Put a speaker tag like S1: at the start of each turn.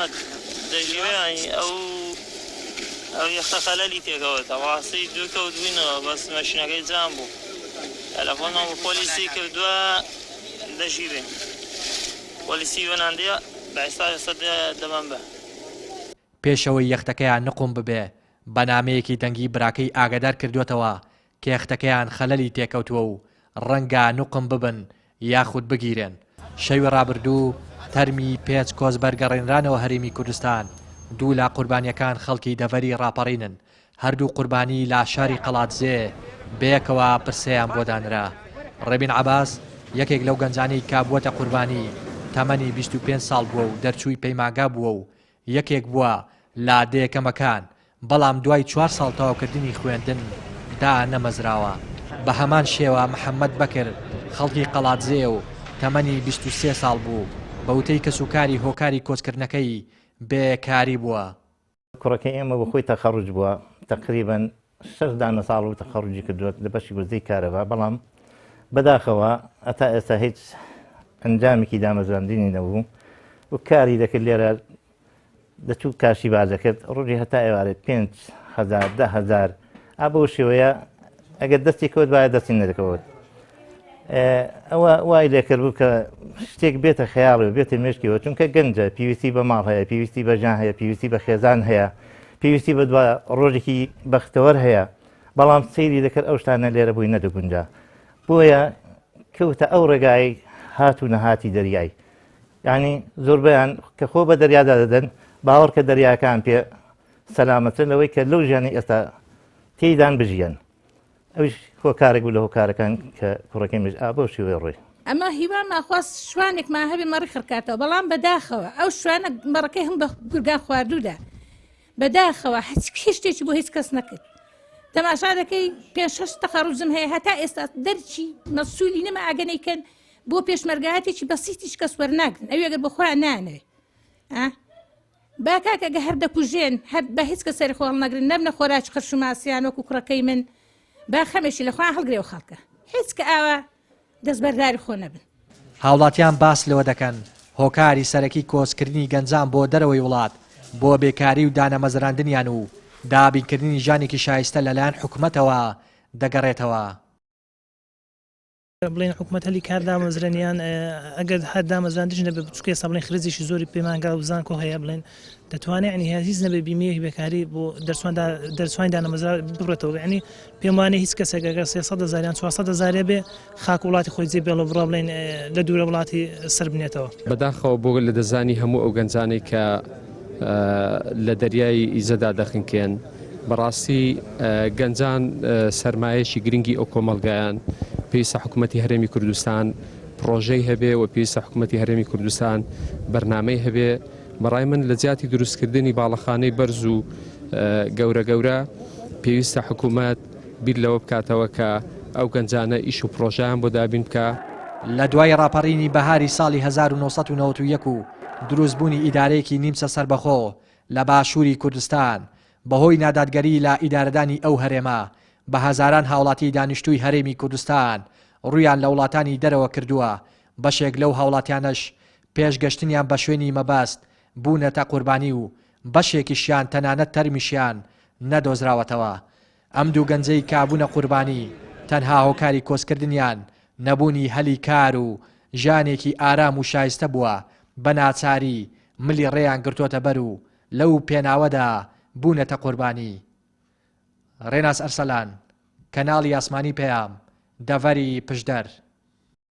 S1: محەمەد دەژیوێ ئەو ئەو یەختە خەلەلی تێکەوتە ڕاستی دوور کەوتبووینەوە بەس مەشینەکەی جام بوو تەلەفۆنمان بۆ پۆلیسی کردووە دەژیوێ پۆلیسی یۆنان دێ بە ئێستا ئێستا دەبەن بە.
S2: پێش ئەوەی یەختەکەیان نقوم ببێ بە نامەیەکی دەنگی براکەی ئاگادار کردووەتەوە کە یەختەکەیان خەلەلی تێکەوتووە و ڕەنگە نوقم ببن یاخود بگیرێن. شەوی ڕابردوو تەرمی پێنج کۆچبەر گەڕێنرانەوە هەرێمی کوردستان، دوو لە قوربانییەکان خەڵکی دەڤەری ڕاپەڕینن، هەردوو قوربانی لە شاری قەڵادزێ بەیەکەوە پرسەیان بۆ دانرا. ڕێبین عەباس، یەکێک لەو گەنجانەی کە بووەتە قوربانی، تەمەنی 25 ساڵ بووە و دەرچووی پەیمانگا بووە و یەکێک بووە لە دە یەکەمەکان، بەڵام دوای چوار ساڵ تەواوکردنی خوێندن دانەمەزراوە. بەهەمان شێوە محەمەد بەکر خەڵکی قەڵادزێیە و تەمەنی 23 ساڵ بوو، بەوتەی کەسوکاری هۆکاری کۆچکردنەکەی بێ کاری بووە.
S3: کوڕەکەی ئێمە بۆ خۆی تەخەڕوج بووە، تەقریبەن شەش دانە ساڵ بوو تەخەڕوجی کردووە لە بەشی وزەی کارەبا، بەڵام بەداخەوە هەتا ئێستا هیچ ئەنجامێکی دامەزراندنی نەبوو و کاری دەکرد لێرە دەچوو کاشی باز دەکرد ڕۆژی هەتا ئێوارێ 5هزار دههزار ئا بەو شێوەیە ئەگەر دەستی کەوت باە دەستی نەدەکەوت ئەوە وای لێکرد بوو کە شتێک بێتە خەیاڵی و بێتە مێشکیەوە چونکە گەنجە پێویستی بە ماڵ هەیە پێویستی بە ژیان هەیە پێویستی بە خێزان هەیە پێویستی بە دوا ڕۆژێکی بەختەوەر هەیە بەڵام سەیری دەکرد ئەو شتانە لێرە بووی نەدەگونجا بۆیە کەوتە ئەو ڕێگای هات و نەهاتی دەریای یعنی زۆربیان کە خۆ بە دەریادا دەدەن باوەڕ کە دەریاکان پێ سەلامەترن لەوەی کە لەو ژیانی ئێستا تێیدان بژیەن ئەویش هۆکارێک بوو لە هۆکارەکان کە کوڕەکەی مش ئا بەو شێوەیە ڕۆی.
S4: ئەمە هیوامان خواست شوانێکمان هەبێ مەڕی خڕکاتەوە بەڵام بەداخەوە ئەو شوانە مەڕەکەی هەم بە گورگان خواردوودا بەداخەوە هیچ شتێکی بۆ هیچ کەس نەکرد تەماشا دەکەی پێ شەش تەخەڕوجم هەیە هەتا ئێستا دەرچی مەسوولی نەما ئاگە نەیکەن بۆ پێشمەرگایەتێکی بەسیتیش کەس وەرناگرن ئەوی ئەگەر بۆ خۆیان نانەوێ با کاکە گە هەر دەکوژێن هەر بە هیچ کە سەری خۆ هەڵنەگرن نەبنە خۆراکی قرش و ماسیان وەکو کوڕەکەی من با خەمێکی لە خۆیان هەڵگرێ و خەڵکە هیچ کە ئاوا دەستبەرداری خۆ نەبن.
S2: هاوڵاتیان باس لەوە دەکەن، هۆکاری سەرەکی کۆچکردنی گەنجان بۆ دەرەوەی وڵات بۆ بێکاری و دانەمەزراندنیان و دابینکردنی ژیانێکی شایستە لەلایەن حکومەتەوە دەگەڕێتەوە.
S5: بڵێن حکومەت هەلی کار دامەزرێن یان ئەگەر هەر دامەزراندیش نەبێ بچووکە ئێستا بڵێن خرجێکی زۆری پەیمانگا و زانکۆ هەیە بڵێن دەتوانێت ینی هەر هیچ نەبێ بیمەیەکی بێکاری بۆ دەرچوان دەرچوانی دانەمەزرا ببڕێتەوە ینی پێم وانێ هیچ کەسێک ئەگەر 300 هەزار یان 400 هەزارێ بێ خاک وڵاتی خۆی جێ بێڵە بڕا بڵێن لە دوورە وڵاتی سەر بنێتەوە.
S6: بەداخەوە بۆ لەدەستدانی هەموو ئەو گەنجانەی کە لە دەریای ئیزەدا دەخنکێن، بەڕاستی گەنجان سەرمایەکی گرنگی ئەو کۆمەڵگایان، پێویستە حکوومەتی هەرێمی کوردستان پڕۆژەی هەبێ و پێویستە حکوومەتی هەرێمی کوردستان بەرنامەی هەبێ، بەڕای من لە جیاتی دروستکردنی باڵەخانەی بەرز و گەورە گەورە پێویستە حکوومەت بیر لەوە بکاتەوە کە ئەو گەنجانە ئیش و پڕۆژەیان بۆ دابین بکا.
S2: لە دوای ڕاپەڕینی بەهاری ساڵی 1991 و دروستبوونی ئیدارەیەکی نیمچە سەربەخۆ لە باشووری کوردستان، بەهۆی نادادگەری لە ئیدارەدانی ئەو هەرێمە، بە هەزاران هاوڵاتی دانیشتووی هەرێمی کوردستان ڕوویان لە وڵاتانی دەرەوە کردووە، بەشێک لەو هاوڵاتیانەش پێش گەشتنیان بە شوێنی مەبەست بوونەتە قوربانی و بەشێکیشیان تەنانەت تەرمیشیان نەدۆزراوەتەوە. ئەم دوو گەنجەی کە بوونە قوربانی تەنها هۆکاری کۆچکردنیان نەبوونی هەلی کار و ژیانێکی ئارام و شایستە بووە، بە ناچاری ملی ڕێیان گرتۆتە بەر و لەو پێناوەدا بوونەتە قوربانی. ڕێناس ئەرسەلان، کەناڵی ئاسمانی پەیام، دەڤەری پشدەر.